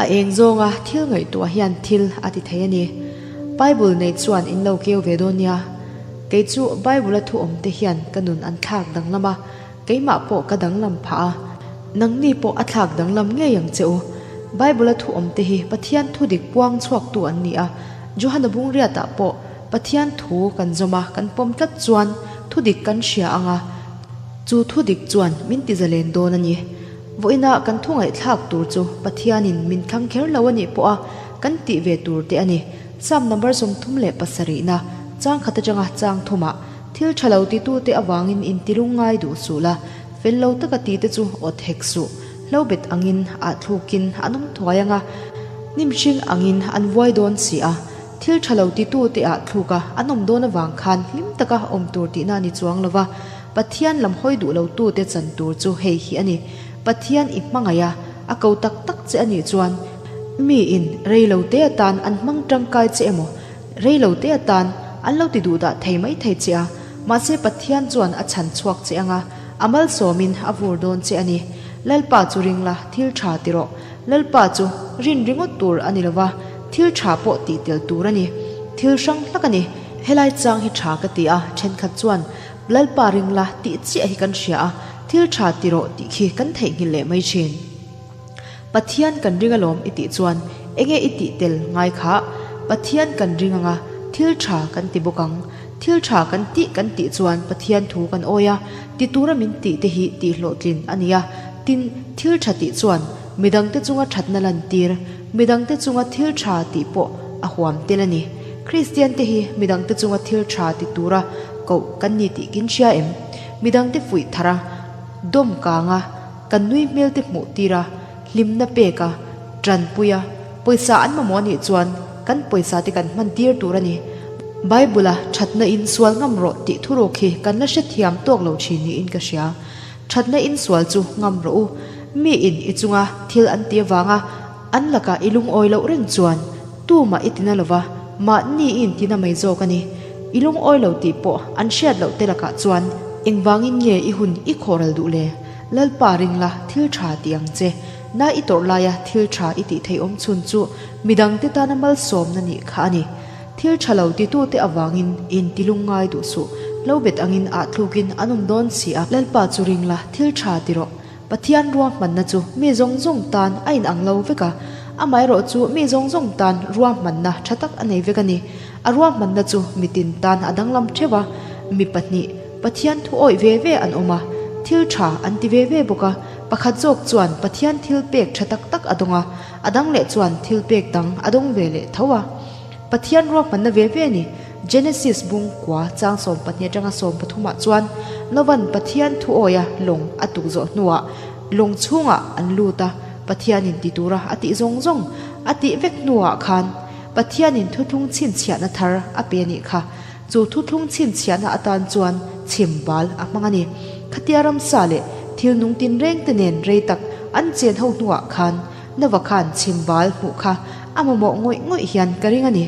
A eng zawnga thil ngaihtuah hian thil a ti thei a ni. Bible nei chuan in lo keu ve dawn nia. Kei chu Bible-a thu awm te hian ka nun an thlak danglam a, keimah pawh ka danglam phah a. Nangni pawh a thlak danglam ngei ang che u. Bible-a thu awm te hi Pathian thu dik puang chhuaktu an ni a, Johana Bungriatah pawh Pathian thu kan zawm a, kan pawm tlat chuan thu dik kan hria ang a, chu thu dik chuan min ti zalen dawn a ni. Vawiina kan thu ngaihthlak tur chu Pathianin min thlang kher lo a nih pawha kan tih ve tur te a ni. Psalm number 37 na chang khat atanga chang thumah, Thil tha lo titute avangin intilung ngai duh suh la, fel lo taka tite chu awt hek suh. Hlo bet angin ah thlukin an awm thuai ang a, hnim hring angin an vuai dawn si a. Thil tha lo titute ah thluka an awm dawn avang khan hlim taka awm tur tihna a ni chuang lo va, Pathian lam hawi duh lotute chan tur chu hei hi a ni. Pathian i hmangaih a, a ko tak tak che a nih chuan miin rei lo te atan an hmang tangkai che emaw, rei lo te atan an lo ti duh dah thei mai thei che a, mahse Pathian chuan a chhan chhuak che anga a malsawmin a vur dawn che a ni. Lalpa chu ring la, thil tha ti rawh. Lalpa chu rin ringawt tur a ni lo va, thil tha pawh tih tel tur a ni. Thil hrang hlak a ni. Helai chang hi tha ka ti a, thenkhat chuan Lalpa ring la tih chiah hi kan hria a, thil tha ti rawh tih khi kan theihnghilh leh mai thin. Pathian kan ring alawm i tih chuan enge i tih tel ngai kha? Pathian kan ring anga thil tha kan ti bawk ang. Thil tha kan tih kan tih chuan Pathian thu kan awi a, ti tura min tih te hi tih hlawhtlin a ni a. Tin, thil tha tih chuan midangte chunga thatna lantir, midangte chunga thil tha tih pawh a huam tel a ni. Kristiante hi midangte chunga thil tha ti tura koh kan ni tih kin hria em? Midangte fuih thar a, dawm kang a, kan nui hmel te hmuh tir a, hlimna pek a, tanpui a, pawisa an mamawh anih chuan kan pawisa te kan hman tir tur a ni. Bible-a thatna in sual ngam rawh tih thuruk hi kan la hrethiam tawk lo thin niin ka hria. Thatna in sual chu ngam rawh u. Mi in i chunga thil an ti avanga an lakah i lungawi loh reng chuan tumah i tina lova, mahni i intina mai zawk a ni. I lungawi lo tih pawh an hriat loh te lakah chuan engvangin nge i hun i khawhral duh le? Lalpa ring la, thil tha ti ang che. Na i tawrh laia thil tha i tih theih awm chhun chu midangte tana malsawmna nih kha a ni. Thil tha lo titute avangin in ti lungngai duh suh. Lo bet angin ah thlukin an awm dawn si a. Lalpa chu ring la, thil tha ti rawh. Pathian ruahmanna chu mi zawng zawng tan a inang lo vek a. Amaherawh chu mi zawng zawng tan ruahmanna tha tak a nei vek a ni. A ruahmanna chu mitin tan a danglam theuh a. Mi pahnih, Pathian thu awih ve ve an awm a, thil tha an ti ve ve bawk a. Pakhat zawk chuan Pathian thil pek tha tak tak a dawng a, a dang leh chuan thil pek dang a dawng ve leh tho a. Pathian ruahmanna ve ve a ni. Genesis bung kua chang 12 atanga 13 ah chuan Novan Pathian thu awia lawng a tuk zawh hnuah lawng chhungah an lut a, Pathianin ti tura a tih zawng zawng a tih vek hnuah khan Pathianin thuthlung chhinchhiahna thar a pe a nih kha. Chu thuthlung chhinchhiahna atan chuan chhim bal a hmang a ni. Khatia ramsa leh thil nung tinreng te nen rei tak an chen ho hnuah khan Nova khan chhim bal hmuh kha a mamawh ngawih ngawih hian ka ring a ni.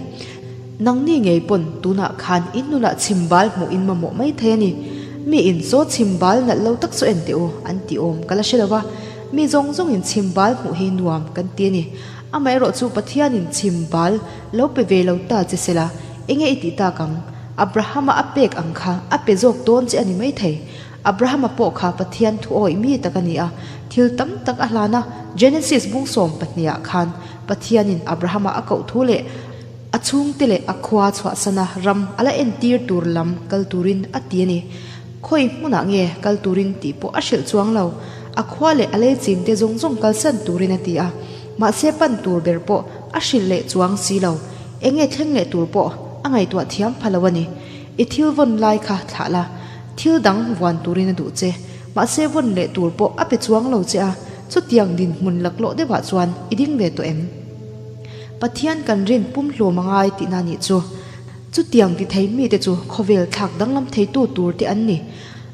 Nangni ngei pawn tunah khan in nunah chhim bal hmuh in mamawh mai thei a ni. Mi in chaw chhim bal nalh lo tak chu en teh u an ti awm ka la hre lo va. Mi zawng zawng in chhim bal hmuh hi nuam kan ti a ni. Amaherawh chu Pathian in chhim bal lo pe ve lo ta che sela enge i tih tak ang? Abrahama a pek ang kha a pe zawk dawn che a ni maithei. Abrahama pawh kha Pathian thu awih mi tak a ni a, thil tam tak a hlan a. Genesis bung 12 ah khan Pathianin Abrahama a koh thu leh a chhungte leh a khua chhuahsana ram a la entir tur lam kal turin a ti a ni. Khawi hmunah nge kal turin tih pawh a hrilh chuang lo. A khua leh a leichinte zawng zawng kalsan turin a ti a. Mahse pan tur ber pawh a hrilh leh chuang si lo. Enge thleng leh tur pawh a ngaihtuah thiam pha lo a ni. I thil vawn lai kha thlah la. Thil dang vuan turin a duh che. Mahse vawn leh tur pawh a pe chuang lo che a, chutiang dinhmun laklawh deuhah chuan i ding ve tawh em? Pathian kan rin pumhlum a ngai tihna nih chu. Chutiang ti thei mite chu khawvel thlak danglam theitu tur te an ni.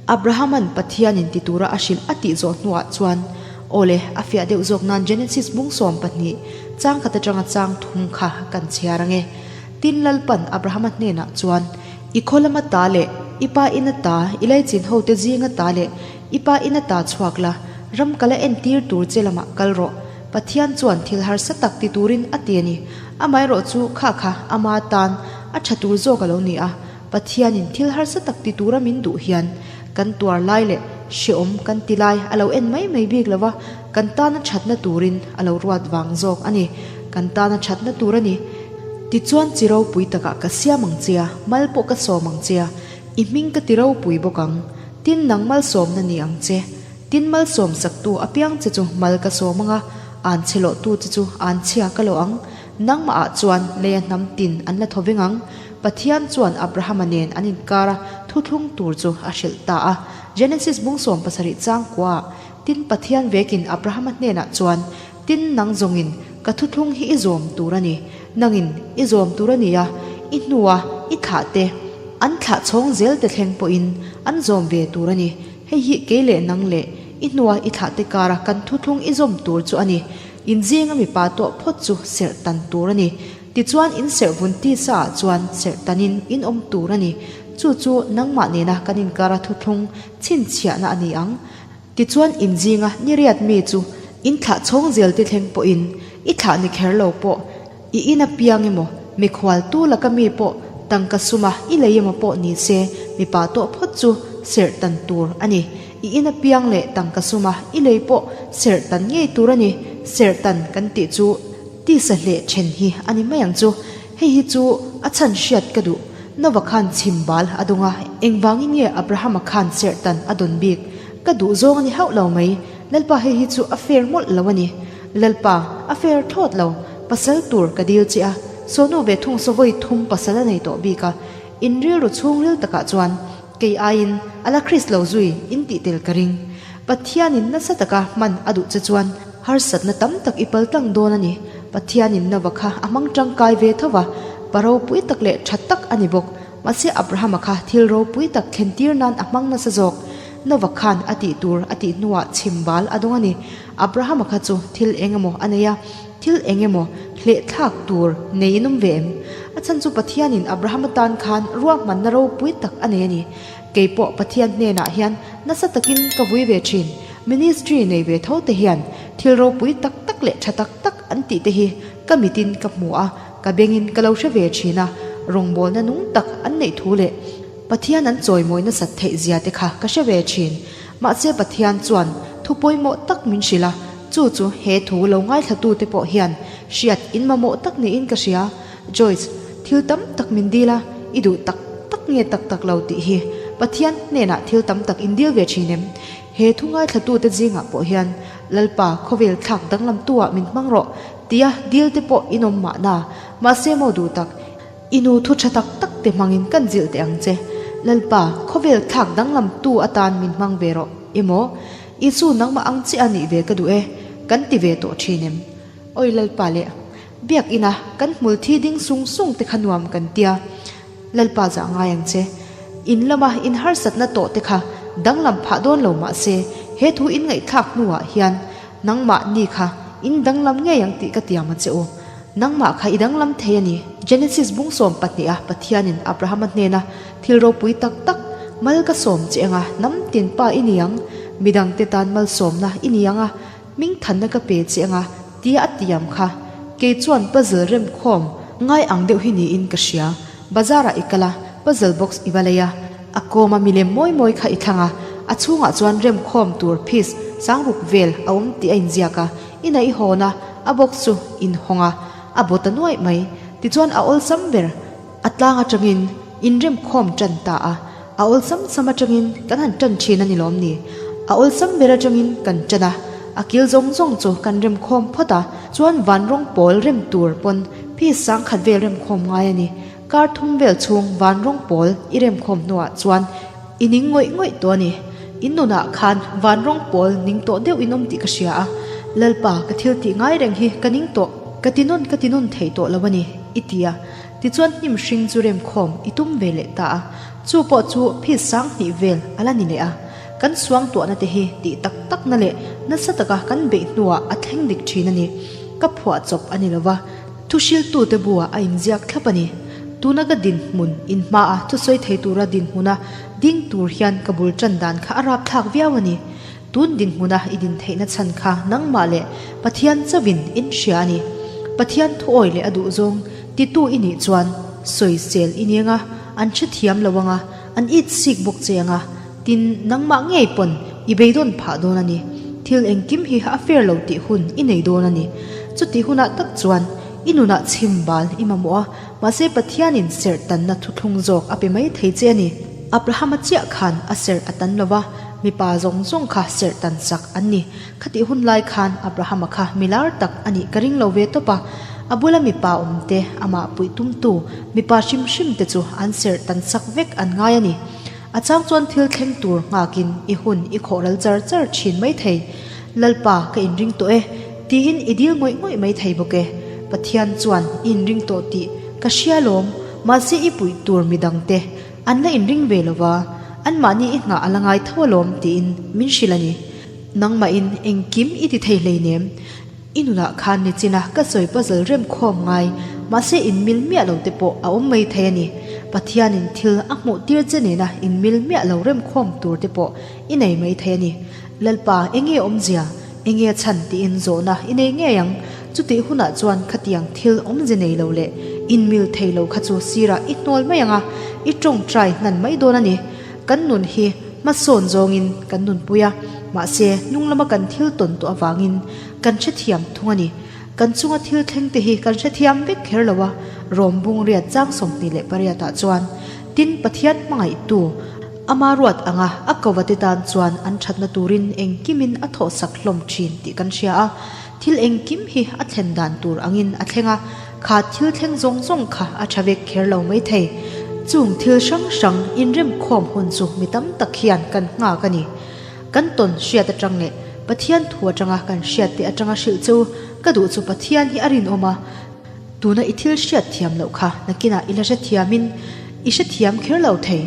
Abrahama'n Pathianin ti tura a hrilh a tih zawh hnuah chuan, Awle, a fiah deuh zawk nan Genesis bung 12, chang khat atanga chang thum kha kan chhiar ange. Tin Lalpan Abrahama hnenah chuan, I khaw lama ta leh i pa ina ta, i laichin hote zinga ta leh i pa ina ta chhuak la, ram kala entir tur che lamah kal rawh. Pathian chuan thil harsa tak ti turin a ti a ni. Amaherawhchu kha kha ama tan a tha tur zawk a lo ni a. Pathianin thil harsa tak ti tura min duh hian kan tuar lai leh hrehawm kan ti lai a lo en mai mai bik lo va, kan tana thatna turin a lo ruat vang zawk a ni. Kan tana thatna tur a ni. Tichuan chi ropui takah ka siam ang che a, mal pawh ka sawm ang che a, i hming ka ti ropui bawk ang. Tin nang malsawmna ni ang che. Tin malsawm saktu apiang che chu mal ka sawm ang a, an chhe lawhtu che chu an chhia ka lawh ang. Nangmahah chuan leia hnam tin an la thaw veng ang. Pathian chuan Abrahama nen an inkara thuthlung tur chu a hrilh ta a. Genesis bung 70 chang kuaah, Tin Pathian vekin Abrahama hnenah chuan, Tin nang zawngin ka thuthlung hi i zawm tur a ni. Nangin i zawm tur a ni a, i hnua i thlah te, an thlah chhawng zel te thleng pawhin an zawm ve tur a ni. Hei hi kei leh nang leh i hnua i thlah te kara kan thuthlung i zawm tur chu a ni. In zinga mipa tawh phawt chu serh tan tur a ni. Tichuan in serh vun tisa ah chuan serh tanin in awm tur a ni. Chu chu nangmah nena kan inkara thuthlung chhinchhiahna a ni ang. Tichuan in zinga ni riat mi chu in thlah chhawng zel te thleng pawhin i thlah ni kher lo pawh i in apiang emaw mikhual tu laka mi pawh tangka suma i lei emaw pawh ni se mipa tawh phawt chu serh tan tur a ni. I in apiang leh tangka suma i lei pawh serh tan ngei tur a ni. Serh tan kan tih chu tisa hleh then hi a ni mai ang chu. Hei hi chu a chhan hriat ka duh. Nova khan chhim bal a dawng a, engvangin nge Abrahama khan serh tan a dawn bik? Ka duh zawng a ni hauh lo mai. Lalpa hei hi chu a fair mawlh lo a ni. Lalpa, a fair thlawt lo. Pasal tur ka dil che a, Sawnu ve thung saw vawi thum pasal a nei tawh bik a. In rilru chhungril takah chuan Kei aiin a la Christ lo zui in tih tel ka ring. Pathianin nasa taka hman a duh che chuan harsatna tam tak i pal tlang dawn a ni. Pathianin Nova kha a hmang tangkai ve tho va, pa ropui tak leh tha tak a ni bawk. Mahse Abrahama kha thil ropui tak thlen tir nan a hmang nasa zawk. Nova khan a tih tur a tih hnuah chhim bal a dawng a ni. Abrahama kha chu thil eng emaw a nei a. Thil eng emaw hleh thlak tur nei in awm ve em? A chhan chu Pathianin Abrahama tan khan ruahmanna ropui tak a nei a ni. Kei pawh Pathian hnenah hian nasa takin ka vui ve thin. Ministry nei ve tho te hian thil ropui tak tak leh tha tak tak an tih te hi ka mitin ka hmu a, ka bengin ka lo hre ve thin a, rawngbawlna nung tak an neih thu leh Pathian an chawimawi nasat theih zia te kha ka hre ve thin. Mahse Pathian chuan thu pawimawh tak min hrilh a, chu chu he thu lo ngaithlatute pawh hian hriat in mamawh tak niin ka hria. Joyce, thil tam tak min dil a, i duh tak tak nge tak tak lo tih hi Pathian hnenah thil tam tak in dil ve thin em? He thu ngaithlatute zingah pawh hian Lalpa khawvel thlak danglamtu ah min hmang rawh tia dil te pawh in awm mahna. Mahse maw duh tak, I nu thu tha tak tak te hmangin kan zilh teh ang che. Lalpa, khawvel thlak danglam tu atan min hmang ve rawh. Emaw, Isu nangmah ang chiah a nih ve ka duh e, kan ti ve tawh thin em? Awi Lalpa leh, Biakina kan hmul thi ding sung sung te kha nuam kan tia. Lalpa zah ngai ang che. In lama in harsatna tawh te kha danglam phah dawn lo mah se, he thu in ngaihthlak hnuah hian nangmah ni kha in danglam ngei ang tih ka tiam a che u. Nangmah kha i danglam thei a ni. Genesis bung 12 a Pathianin Abrahama hnena thil ropui tak tak, Mal ka sawm che anga hnam tin pa i ni ang, midangte tan malsawmna i ni ang a, hmingthanna ka pe che anga tia a tiam kha. Kei chuan puzzle remkhawm ngai ang deuh hi niin ka hria. Bazar-ah i kal a, puzzle box i va lei a, a kawma milem mawi mawi kha i thlang a, a chhungah chuan remkhawm tur piece sangruk vel a awm tih a inziak a, Ina i hawn a, a box chu in hawng a, a bawt ta nuaih mai. Tichuan a awlsam ber a tlang atangin in remkhawm tan ta a, a awlsam sam atangin kan han tan thin a ni lawm ni? A awlsam ber atangin kan tan a, a kil zawng zawng chu kan remkhawm phawt a, chuan van rawng pawl rem tur pawn piece sangkhat vel remkhawm ngai a ni. Kar thum vel chhung van rawng pawl i remkhawm hnuah chuan I ning ngawih ngawih tawh a ni. In nunah khan van rawng pawl ning tawh deuh in awm tih ka hria a. Lalpa, ka thil tih ngai reng hi ka ning tawh, ka ti nawn ka ti nawn thei tawh lo a ni, i ti a. Tichuan hnim hring chu remkhawm i tum ve leh ta a. Chu pawh chu phis sang hnih vel a la ni leh a. Kan suangtuahna te hi tih tak takna leh nasa taka kan beih hnuah a thleng dik thin a ni. Ka phuah chawp a ni lo va. Thuhriltute buah a inziak thlap a ni. Tuna ka dinhmun in hmaa thusawi thei tura dinhmuna ding tur hian ka bul tan dan kha a rapthlak viau a ni. Tun dinhmuna i din theihna chhan kha nangmah leh Pathian chauhin in hria a ni. Pathian thuawi leh a duhzawng titu i nih chuan sawisel i ni anga, an hrethiam lo anga, an it sik bawk che anga, tin nangmah ngei pawn i beidawn phah dawn a ni. Thil engkim hi a fair lo tih hun i nei dawn a ni. Chutih hunah tak chuan i nunah chhim bal i mamawh a, mahse Pathianin serh tanna thuthlung zawk a pe mai thei che a ni. Abrahama chiah khan a serh a tan lo va, mipa zawng zawng kha serh tan sak an ni. Khatih hun lai khan Abrahama kha mi lar tak a nih ka ring lo ve tawp a, a bula mipa awm te, amah puih tumtu mipa hrim hrim te chu an serh tan sak vek an ngai a ni. A chang chuan thil thleng tur nghakin i hun i khawh ral char char thin mai thei. Lalpa ka inring tawh e, tiin i dil ngawih ngawih mai thei bawk e. Pathian chuan i inring tawh tih ka hria lawm, mahse i puih tur midang te an la inring ve lo va, anmahni i nghah a la ngai tho alawm tiin min hrilh a ni. Nangmahin engkim i ti thei hleinem. I nunah khan nichin a ka sawi puzzle rem khawm ngai, mahse in mil miah lo te pawh a awm mai thei a ni. Pathianin thil a hmuh tir che nena in mil miah lo rem khawm tur te pawh i nei mai thei a ni. Lalpa, enge awmzia, enge chhan tiin zawhna i nei ngei ang. Chutih hunah chuan khatiang thil awmze nei lo leh in mil thei lo kha chu sirah i hnawl mai ang a, i tawngtai hnan mai dawn a ni. Kan nun hi hmasawn zawngin kan nunpui a, mahse hnung lama kan thil tawn tawh avangin kan hrethiam thung a ni. Kan chunga thil thleng te hi kan hrethiam vek kher lo a, Rom bung riat chang 28 ah chuan, Tin, Pathian hmangaihtu ama ruat anga a kova te tan chuan an thatna turin engkimin a thawhsak hlawm thin tih kan hria a, thil engkim hi a thlen dan tur angin a thleng a, Kha thil thleng zawng zawng kha a tha vek kher lo mai thei. Chung thil hrang hrang inremkhawm hun chu mi tam tak hian kan nghak a ni. Kan tawn hriat atang leh Pathian thu atanga kan hriat te atanga hrilh chu ka duh chu Pathian hi a rinawm a, tuna i thil hriat thiam loh kha nakinah i la hrethiamin i hrethiam kher lo thei.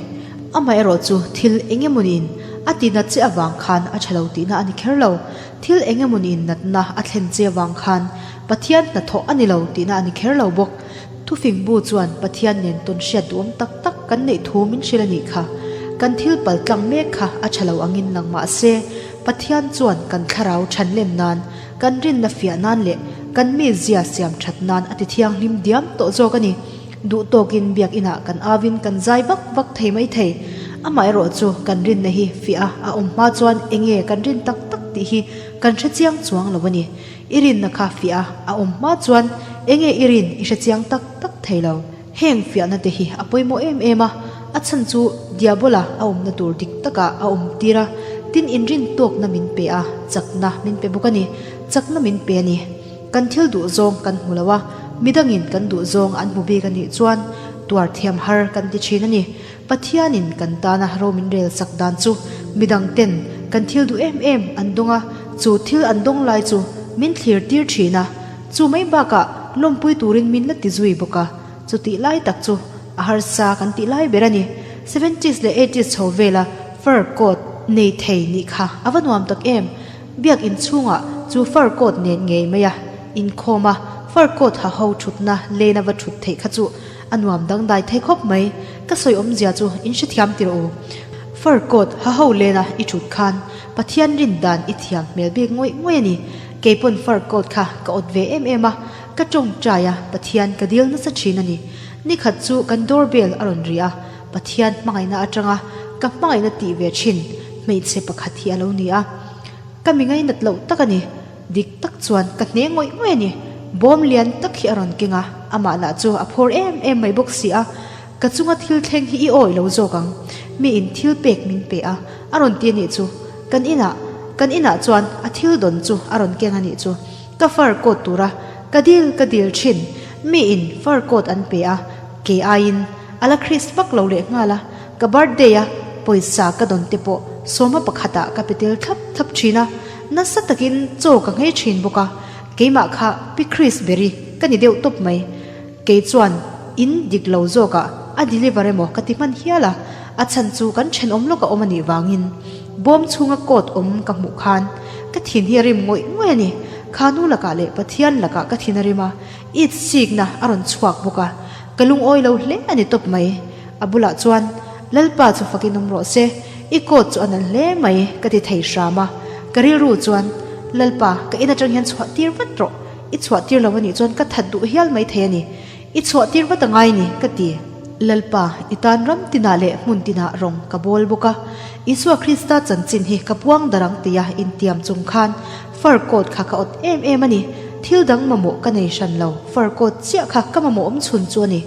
Amaherawh chu thil eng emawniin a tinat che avang khan a tha lo tihna a ni kher lo. Thil eng emawniin natna a thlen che avang khan Pathian hnathawh a ni lo tihna a ni kher lo bawk. Thufing bu chuan Pathian nen tawn hriat duhawm tak tak kan neih thu min hrilh a nih kha. Kan thil pal tlang mek kha a tha lo angin lang mah se, Pathian chuan kan thlarau than lem nan, kan rinna fiah nan leh kan mizia siam that nan a ti thianghlim diam tawh zawk a ni. Duh tawkin biakinah kan avin kan zai vak vak thei mai thei. Amaherawh chu kan rinna hi fiah a awm hma chuan enge kan rin tak tak tih hi kan hre chiang chuang lo a ni. I rinna kha fiah a awm hma chuan enge i rin i hre chiang tak tak thei lo. Heng fiahna te hi a pawimawh em em a, a chhan chu Diabola a awmna tur dik takah a awm tir a, tin inrin tawkna min pe a, chakna min pe bawk a ni. Chakna min pe a ni. Kan thil duh zawng kan hmu lo a, midangin kan duh zawng an hmu bik a nih chuan tuar thiam har kan ti thin a ni. Pathianin kan tana ro min rel sak dan chu midang ten kan thil duh em em an dawng a, chu thil an dawng lai chu min thlir tir thin a, chu mai bakah lawmpui turin min la ti zui bawk a, chutih lai tak chu a harsa kan tih lai ber a ni. Seventies leh eighties chho vela fur coat nei thei nih kha a va nuam tak em! Biak inchhungah chu fur coat nen ngei mai a inkhawm a, fur coat ha ho thutna lena va thut theih kha chu A nuam dangdai thei khawp mai, ka sawi awmzia chu in hrethiam tir aw. Fur coat ha ho lena i thut khan Pathian rin dan i thiam hmel bik ngawih ngawih a ni. Keipawn fur coat kha ka awt ve em em a, ka tawngtai a, Pathian ka dil nasa thin a ni. Nikhat chu kan door bell a rawn ri a, Pathian hmangaihna atanga ka hmangaihna tih ve thin hmeichhe pakhat hi a lo ni a. Ka mi ngainat loh tak a ni. Dik tak chuan ka hne ngawih ngawih a ni. Bawm lian tak hi a rawn keng a, amah lah chu a phur em em mai bawk si a. Ka chunga thil thleng hi i awih lo zawk ang. Miin thil pek min pe a, a rawn ti a nih chu. Kan inah, kan inah chuan a thil dawn chu a rawn keng a nih chu. Ka fur coat tura ka dil ka dil thin. Miin fur coat an pe a, kei aiin a la Christ vak lo leh nghal a. Ka birthday a pawisa ka dawn te pawh sawma pakhatah ka pe tel thlap thlap thin a, nasa takin chaw ka nghei thin bawk a, keimah kha Pi Chris beri ka ni deuh tawp mai. Kei chuan in dik lo zawkah a deliver emaw ka ti hman hial a, a chhan chu kan thenawm lawk a awm a nih vangin bawm chhunga coat awm ka hmuh khan ka thin hi a rim ngawih ngawih a ni. Kha nu lakah leh Pathian lakah ka thin a rim a, it sikna a rawn chhuak bawk a, ka lungawi lo hle a ni tawp mai. A bulah chuan, Lalpa chu fakin awm rawh se, i coat chu a nalh hle mai, ka ti thei hram a. Ka rilru chuan, Lalpa, ka in atang hian chhuah tir vat rawh. I chhuah tir lo anih chuan ka that duh hial mai thei a ni. I chhuah tir vat a ngai ni, ka ti. Lalpa, i tan ram tinah leh hmun tinah rawng ka bawl bawk a. Isua Krista chanchin hi ka puang dar ang tia intiam chung khan fur coat kha ka awt em em a ni. Thil dang mamawh ka nei hran lo, fur coat chiah kha ka mamawh awm chhun chu a ni.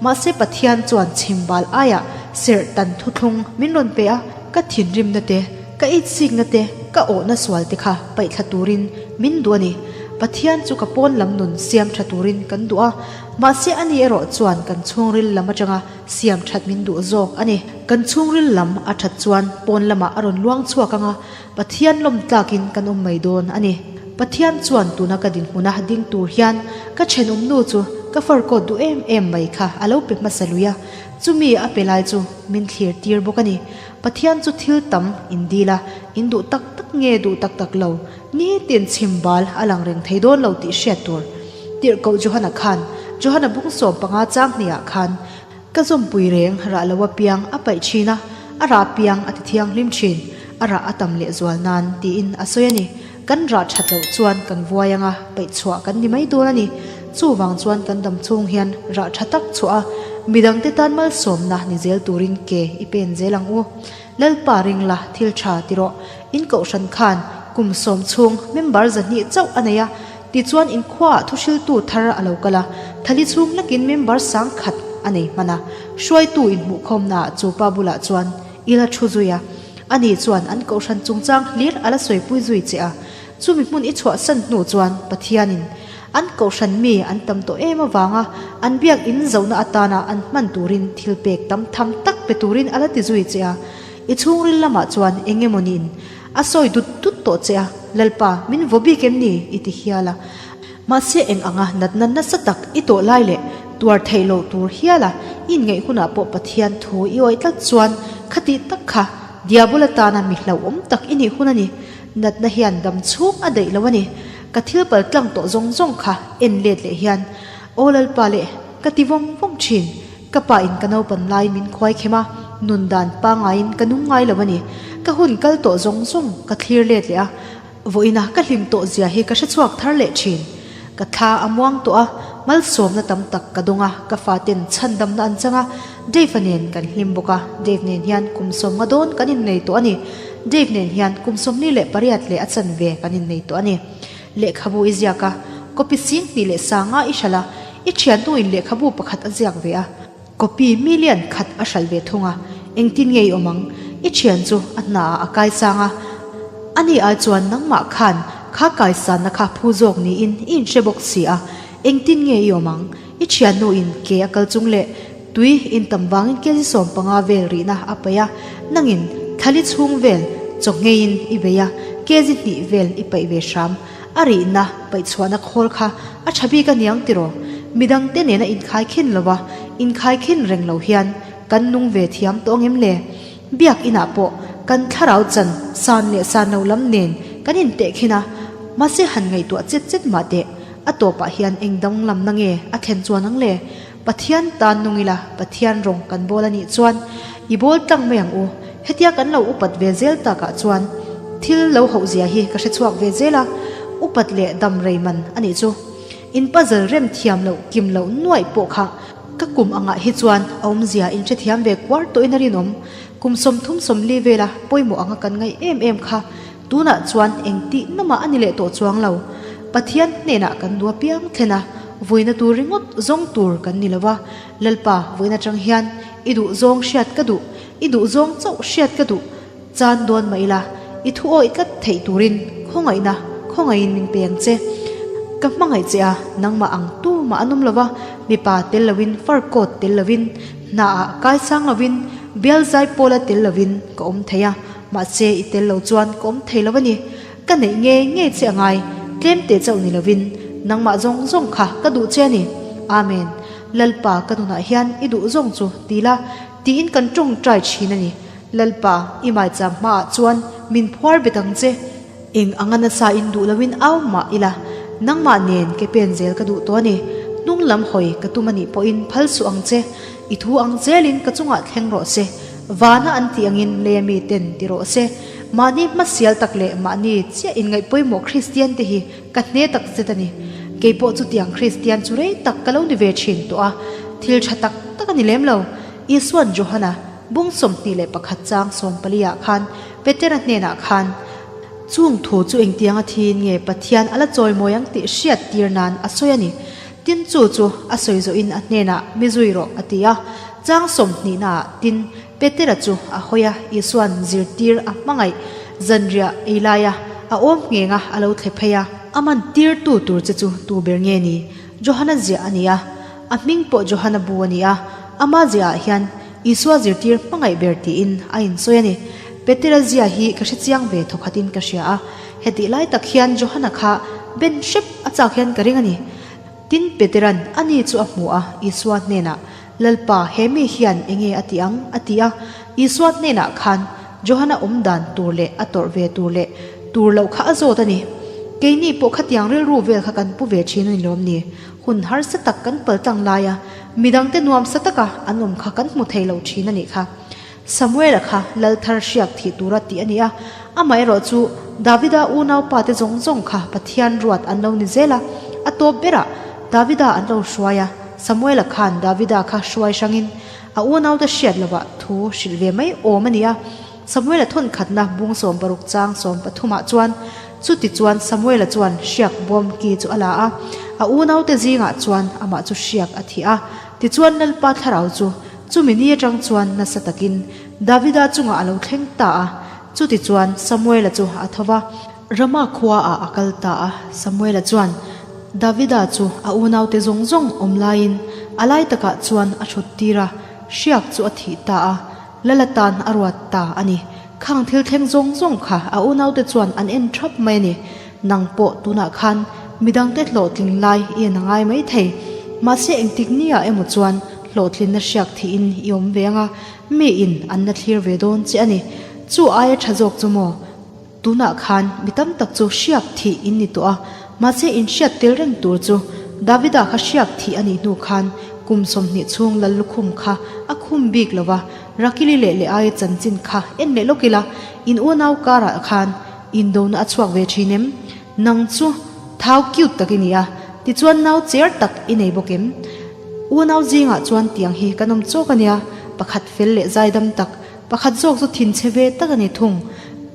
Mahse Pathian chuan chhimbal aiah serh tan thuthlung min rawn pe a, ka thinrimna te, ka itsikna te, ka awhna sual te kha paihthla turin min duh a ni. Pathian chu ka pawn lam nun siam tha turin kan duh a, mahse ani erawh chuan kan chhungril lam atanga siam that min duh zawk a ni. Kan chhungril lam a that chuan pawn lamah a rawn luang chhuak anga Pathian lawm tlakin kan awm mai dawn a ni. Pathian chuan tuna ka dinhmuna ding tur hian ka thenawmnu chu ka farkawt duh em em mai kha a lo pe hmasa lui a, chumi a pe lai chu min thlir tir bawk a ni. Pathian chu thil tam in dil a, in duh tak tak nge duh tak tak lo, nitin chhim bal a lang reng thei dawn lo tih hriat tur. Tirhkoh Johana khan, Johana bung 15 chang hniah khan, Ka zawmpui reng rah lo apiang a paih thin a, a rah apiang a ti thianghlim thin, a rah a tam leh zual nan, tiin a sawi a ni. Kan rah that loh chuan kan vuai anga paih chhuah kan ni mai dawn a ni. Chuvang chuan kan dam chhung hian rah tha tak chhuah a, midangte tan malsawmna ni zel turin ke i pen zel ang u. Lalpa ringla thil tha ti rawh. In kohhran khan kum sawm chhung member 200 chauh a nei a, Tichuan inkhuaah thuhriltu thar a lo kal a, thali chhung lakin member 1000 a nei hman a. Hruaitu inhmuhkhawmnaah chu pa bulah chuan i la thu zui a. Ani chuan an kohhran chungchang hlir a la sawipui zui che a. Chumi hmun i chhuahsan hnu chuan Pathianin an kohhran mi an tam tawh em avanga an biak in zohna atana an hman turin thil pek tam tham tak pe turin a la ti zui che a. I chhungril lamah chuan eng emaw niin A sawi dut dut tawh che a, Lalpa, min vaw bik em ni? i ti hial a. Mahse eng anga natna nasa tak i tawh lai leh tuar theih loh tur hial a, i inngaih hunah pawh Pathian thu i awih tlat chuan khatih tak kha Diabol atana mi hlauhawm tak i nih hun a ni. Natna hian dam chhung a daih lo a ni. Ka thil pal tlang tawh zawng zawng kha en let leh hian, Aw Lalpa leh, ka ti vawng vawng thin. Ka pa in ka naupan lai min khuai khem a, nun dan pangaiin ka nung ngai lo a ni. Ka hun kal tawh zawng zawng ka thlir let leh a, vawiina ka hlim tawh zia hi ka hrechhuak thar leh thin. Ka thla a muang tawh a, malsawmna tam tak ka dawng a, ka faten chhandamna an chang a, Dave-a nen kan hlim bawk a, Dave nen hian kum 50 dawn kan innei tawh a ni. Dave nen hian kum 48 leh a chanve kan innei tawh a ni. Lehkhabu i ziak a, copy 2500 i hralh a, i thiannu in lehkhabu pakhat a ziak ve a, copy million khat a hralh ve thung a, engtin nge i awm ang? I thian chu a hna ah a kai sang a, ani ai chuan nangmah khan kha kaisanna kha phu zawk niin i inhre bawk si a, engtin nge i awm ang? I thiannu in ke a kal chung leh tui in tam vangin kg 15 vel rihna a paih a, nangin thali chhung vel chaw ngheiin i bei a, kg hnih vel i paih ve hram. A rihna paih chhuahna khawl kha a tha bik a niang tiraw? Midangte nena inkhai khin lova inkhai khin reng lo hian kan nung ve thiam tawh angem le? Biak inah pawh kan thlarau chan san leh san lo lam nen kan inteh khin a, mahse han ngaihtuah chet chet mah teh. A tawpah hian eng danglamna nge a thlen chuan ang le? Pathian tan nung ila, Pathian rawng kan bawl a nih chuan i bawl tlang mai ang u. Hetia kan lo upat ve zel takah chuan thil lo hoh zia hi ka hre chhuak ve zel a, upat leh dam rei man a nih chu. In puzzle rem thiam loh kim loh nuaih pawh kha ka kum angah hi chuan a awmzia in hrethiam ve kuar tawhin a rinawm. Kum 30 40 vela pawimawh anga kan ngaih em em kha Tunah chuan eng tih namah a ni leh tawh chuang lo. Pathian hnenah kan duh apiang thlen a, vuina tur ringawt zawng tur kan ni lo va. Lalpa, vuina atang hian i duh zawng hriat ka duh, i duh zawng chauh hriat ka duh. Chan dawn mah ila, i thu awih tlat theih turin khawngaihna khawngaihin min pe ang che. Ka hmangaih che a, nangmah ang tu mah an awm lo va, mipa tel loin, fur coat tel loin, hnaah kaisang loin, bial zai pawla tel loin ka awm thei a. Mahse, i tel lo chuan ka awm thei lo a ni. Ka neih ngei ngei che a ngai, tlem teh chauh ni lovin, nangmah zawng zawng kha ka duh che a ni. Amen. Lalpa ka nunah hian i duh zawng chu ti la, tiin kan tawngtai thin a ni. Lalpa, i maicham hmaah chuan min phuar bet ang che. Eng anga nasa in duh loin au mah ila, nangmah nen ke pen zel ka duh tawh a ni. Hnung lam hawi ka tum a nih pawhin phal suh ang che. I thu ang zelin ka chungah thleng rawh se. Vana an tih angin lei a mi ten ti rawh se. Mahni hmasial tak leh mahni chiah inngaih pawimawh Kristian te hi ka hne tak zet a ni. Kei pawh chutiang Kristian chu rei tak ka lo ni ve thin tawh a, thil tha tak tak a ni lem lo. Isuan Johana bung 21 chang 14 ah khan Petera hnenah khan, Chung thu chu engtianga thiin nge Pathian a la chawimawi ang tih hriat tir nan a sawi a ni. Tin chu chu a sawi zawhin a hnenah mi zui rawh a ti a. Chang sawmhnihnaah tin Petera chu a hawi a, Isua'n zirtir a hmangaih zanriah ei laia a awm ngheng a, a lo thle phei a. A man tirtu tur che chu tu ber nge ni? Johana ziah a ni a, a hming pawh Johana bu a ni a, ama ziahah hian Isua zirtir hmangaih ber tiin a insawi a ni. Petera zia hi ka hre chiang ve thawkhatin ka hria a, hetih lai tak hian Johana kha ben hrep a chak hian ka ring a ni. Tin, Petera'n ani chu a hmu a, Isua hnenah, Lalpa, he mi hian enge a ti ang? a ti a. Isua hnenah khan Johana awm dan tur leh a tawrh ve tur leh tur loh kha a zawt a ni. Keini pawh khatiang rilru vel kha kan pu ve thin a ni lawm ni? Hun harsa tak kan paltlang laia midangte nuamsa taka an awm kha kan hmu thei lo thin a nih kha. Samuela kha lal thar hriak thih tura tih a ni a, amaherawh chu Davida unaupa te zawng zawng kha Pathian ruat an lo ni zel a, a tawp berah Davida an lo hruai a, Samuela khan Davida kha hruai hrangin a unaute hriat lovah thu hrilh ve mai awm a ni a. Samuela thawn khatna bung 60 chang 13 ah chuan chuti chuan Samuela chuan hriak bawm ki chu a la a, a unaute zingah chuan amah chu hriak a thih a, tichuan Lalpa thlarau chu Chumi ni atang chuan nasa takin Davida chungah a lo thleng ta a, chutichuan Samuela chu a tho va, Rama khuaah a kal ta a. Samuela chuan Davida chu a unaute zawng zawng awm laiin a lai takah chuan a thut tir a, hriak chu a thih ta a, Lal atan a ruat ta a ni. Khang thil thleng zawng zawng kha a unaute chuan an en thap mai a ni. Nang pawh tunah khan midangte hlawhtling lai i en a ngai mai thei. Mahse engtik niah emaw chuan hlawhtlinna hriak thihin i awm ve anga mi in an la thlir ve dawn che a ni. Chu aia tha zawk chu maw? Tunah khan mi tam tak chu hriak thih in ni tawh a, mahse in hriat tel reng tur chu Davida kha hriak thih a nih hnu khan kum 20 chhung lal lukhum kha a khum bik lo va, Rakili leh leh aia chanchin kha en leh lawk ila, in unau karah khan Indona a chhuak ve thin em? Nang chu thau cute tak i ni a, tichuan nau cher tak i nei bawk em? Unau zingah chuan tiang hi kan awm chawk a nia, pakhat fel leh zaidam tak, pakhat zawk chu thinchhe ve tak a ni thung.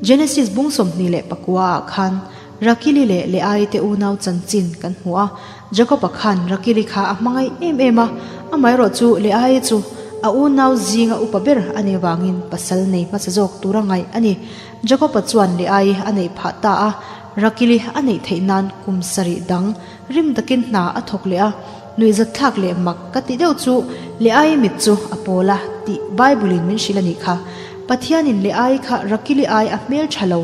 Genesis bung 29 ah khan Rakili leh Leai te unau chanchin kan hmu a, Jakob-a khan Rakili kha a hmangaih em em a, amaherawhchu Leai chu a unau zinga upa ber a nih avangin pasal nei hmasa zawk tura ngaih a ni. Jakob-a chuan Leai a neih phah ta a, Rakili a neih theih nan kum sarih dang rim takin hna a thawk leh a, nuihzatthlak leh mak ka ti deuh chu Leai mit chu a pawl a tih Bible-in min hrilh a nih kha. Pathianin Leai kha Rakili ai a hmel tha lo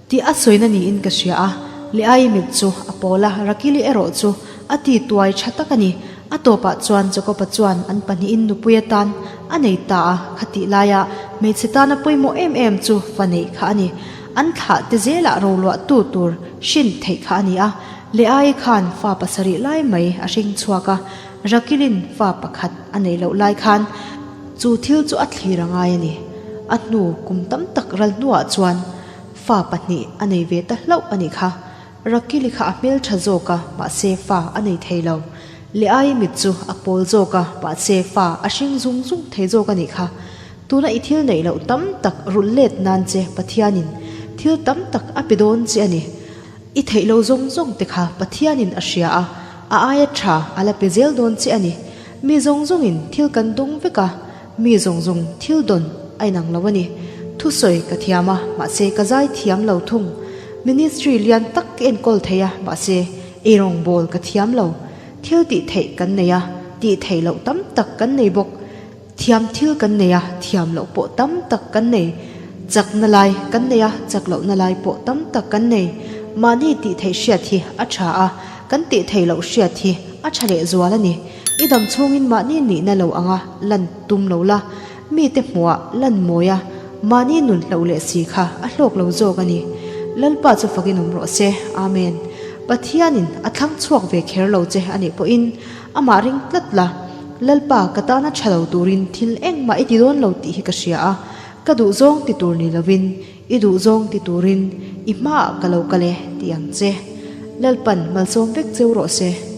tih a sawina niin ka hria a, Leai mit chu a pawl a, Rakili erawh chu a ti tuai tha tak a ni. A tawpah chuan Jakob-a chuan an pahnihin nupui atan a nei ta a, khatih laia hmeichhe tana pawimawh em em chu fa neih kha a ni. An thlah te zelah roluahtu tur hrin theih kha a ni a, Leai khan fa pasarih lai mai a hring chhuak a, Rakilin fa pakhat a neih loh lai khan chu thil chu a thlir a ngai a ni. A hnu kum tam tak ral hnuah chuan fa pahnih a nei ve ta hlauh a nih kha. Rakili kha a hmel tha zawk a, mahse fa a nei thei lo. Leai mit chu a pawl zawk a, mahse fa a hring zung zung thei zawk a nih kha. Tuna i thil neih loh tam tak rulh let nan che Pathianin thil tam tak a pe dawn che a ni. I theih lo zawng zawng te kha Pathianin a hria a, a aia tha a la pe zel dawn che a ni. Mi zawng zawngin thil kan dawng vek a, mi zawng zawng thil dawn a inang lo a ni. Thusawi ka thiam a, mahse ka zai thiam lo thung. Ministry lian tak ka enkawl thei a, mahse eirawngbawl ka thiam lo. Thil tih theih kan nei a, tih theih loh tam tak kan nei bawk. Thiam thil kan nei a, thiam loh pawh tam tak kan nei. Chakna lai kan nei a, chak lohna lai pawh tam tak kan nei. Mahni tih theih hriat hi a tha a, kan tih theih loh hriat hi a tha lehzual a ni. I dam chhungin mahni nihna lo anga lan tum lo la, mite hmuhah lan mawi a, mahni nun hloh leh si kha a hlawk lo zawk a ni. Lalpa chu fakin awm rawh se. Amen. Pathianin a thlang chhuak ve kher lo che a nih pawhin amah ring tlat la, Lalpa ka tana tha lo turin thil engmah i ti dawn lo tih hi ka hria a, ka duh zawng ti tur ni lovin. I duhzawng ti turin i hmaah ka lo kal e, ti ang che. Lalpan malsawm vek cheu rawh se.